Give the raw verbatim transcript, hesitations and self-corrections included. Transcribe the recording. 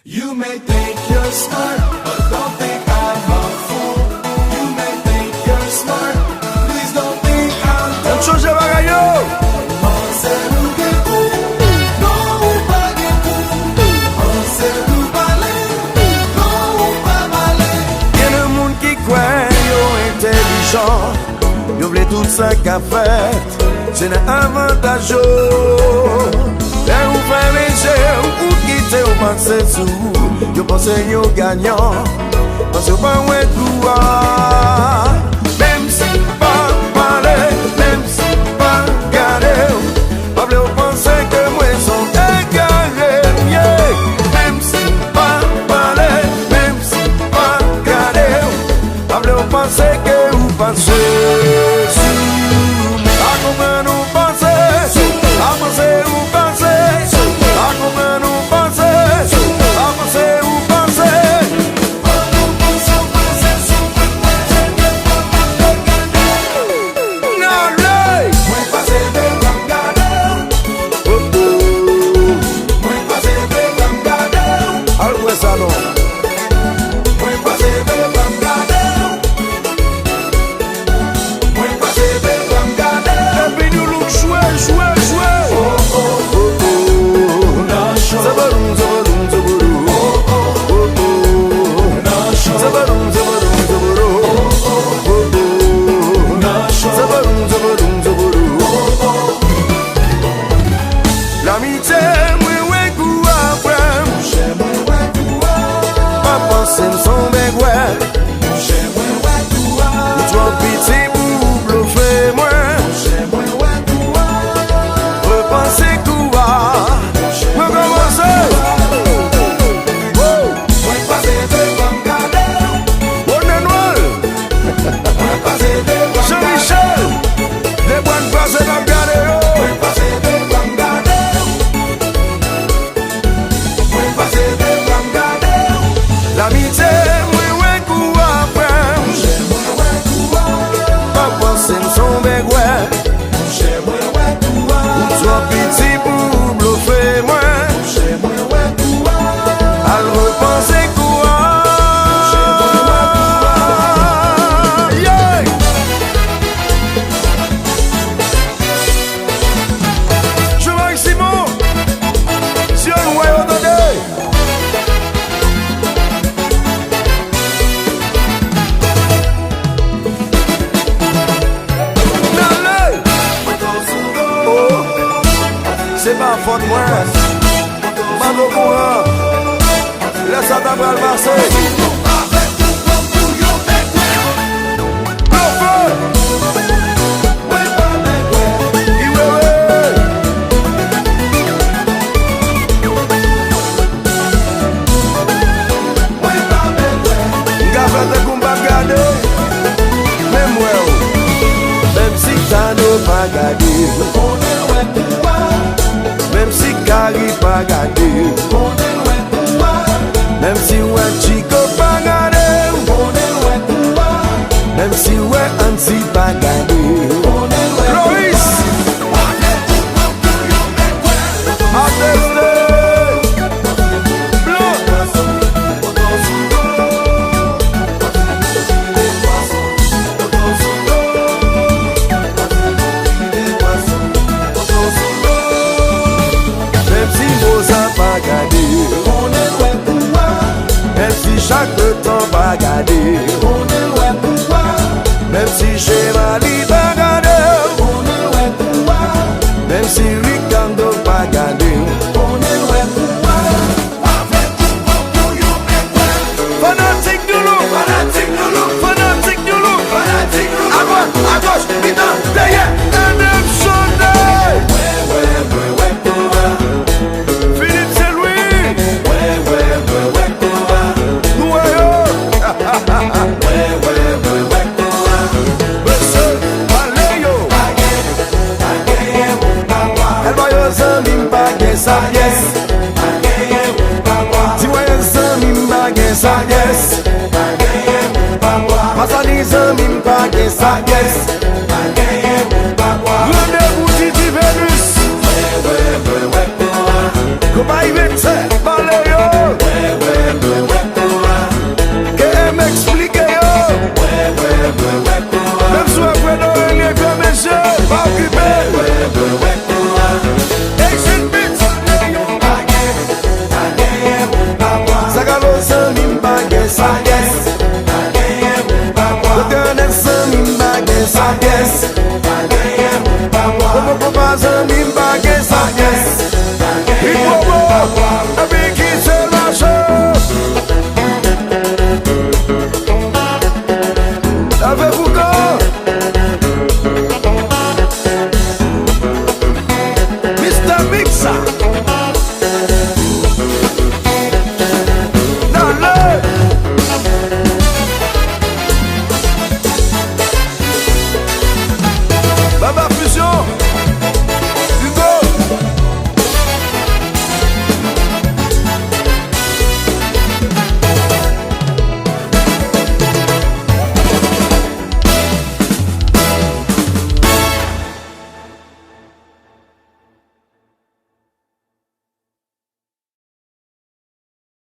You may think you're smart, but don't think I'm a fool. You may think you're smart, please don't think I'm dumb. Ann chanje bagay yo! Panse ou gen kou, non ou pa gen kou. Panse ou pale, non ou pa pale. Gen de moun ki kwè yo entèlijan, yo vle tout sa k ap fèt, se nan avantaj yo. Lè ou fèmen je w, ou kite yo panse sou ou, yo panse yo ganyan, paske yo pa wè kou a. Menm si m pa pale, menm si m pa gade w, pa vle w panse ke mwen se yon egare m ye. Menm si m pa pale, menm si m pa gade w, pa vle w panse ke ou panse sou mwen. Pa konprann ou panse, pa panse ou panse, pa konprann ou panse, pa panse ou panse. N ale! Mwen pase devan m gade w. Oh, oh. Mwen pase devan m gade w. Al wè sa non. Mwen pase devan m gade w. Mwen pase devan m gade w. Epi nou look jwe, jwe, jwe. Oh, oh. Oh, oh. Sa ba nou, sa ba nou, sa ba nou. Oh, oh. Sa ba nou, sa ba nou, sa ba nou. Oh, oh. Sa ba nou, sa ba nou, sa ba nou. Lamitye, mwen wè kou a frè m. Monchè, mwen wè kou a. Pa panse m se yon bègwè. Monchè, mwen wè kou a. Ou twò piti pou w blofe mwen. Monchè, mwen wè kou a. Repanse kou a. Monchè, mwen kòmanse. Woo! Mwen pase devan m gade w. Ronel Noël. Mwen pase devan m gade w. Jean Michel. Depi w pase n ap gade yo. Mwen pase devan m gade w. Mwen pase devan m gade w. Lamitye, mwen wè kou a frè m. Monchè, mwen wè kou a. Pa panse m se yon bègwè. Monchè, mwen wè kou a. Ou twò piti pou w blofe mwen. Monchè, mwen wè kou a. Al repanse kou a. Monchè, mwen wè kou a. Yeah! Jean-Marie Simon, si yo wè yo tande. N ale! Oh, se pa fòt mwen. M pa t okouran. Lè sa ta pral pase. Blofe! Mwen pa bègwè. Ki wewe! Mwen pa bègwè. M ka fè tankou m p ap gade, men m wè w. Menm si Tano pa gade, konnen wè kou a. Menm si Kari pa gade, konnen wè kou a. Menm si wè Chico pa gade, konnen wè kou a. Menm si wè Andy pa gade, konnen wè kou a. Loris! Ateste! Blan! Menm si Moza pa gade, konnen wè kou a. Menm si Chak Letan pa gade, konnen wè kou a. Menm si Chemali pa gade, konnen wè kou a. Menm si Ricardo pa gade, konnen wè kou a. Fanatik Doulou! Fanatik Doulou! Fanatik Doulou! Fanatik Doulou! Adwat, agoch, mitan, dèyè! N F Sunday! Philippe Saint-Louis! Nou wè yo! Mesye, pale yo! Èlba yo zanmi m pa gen sa pyès. Di mwen zanmi m pa gen sa pyès. Masani zanmi m pa gen sa pyès.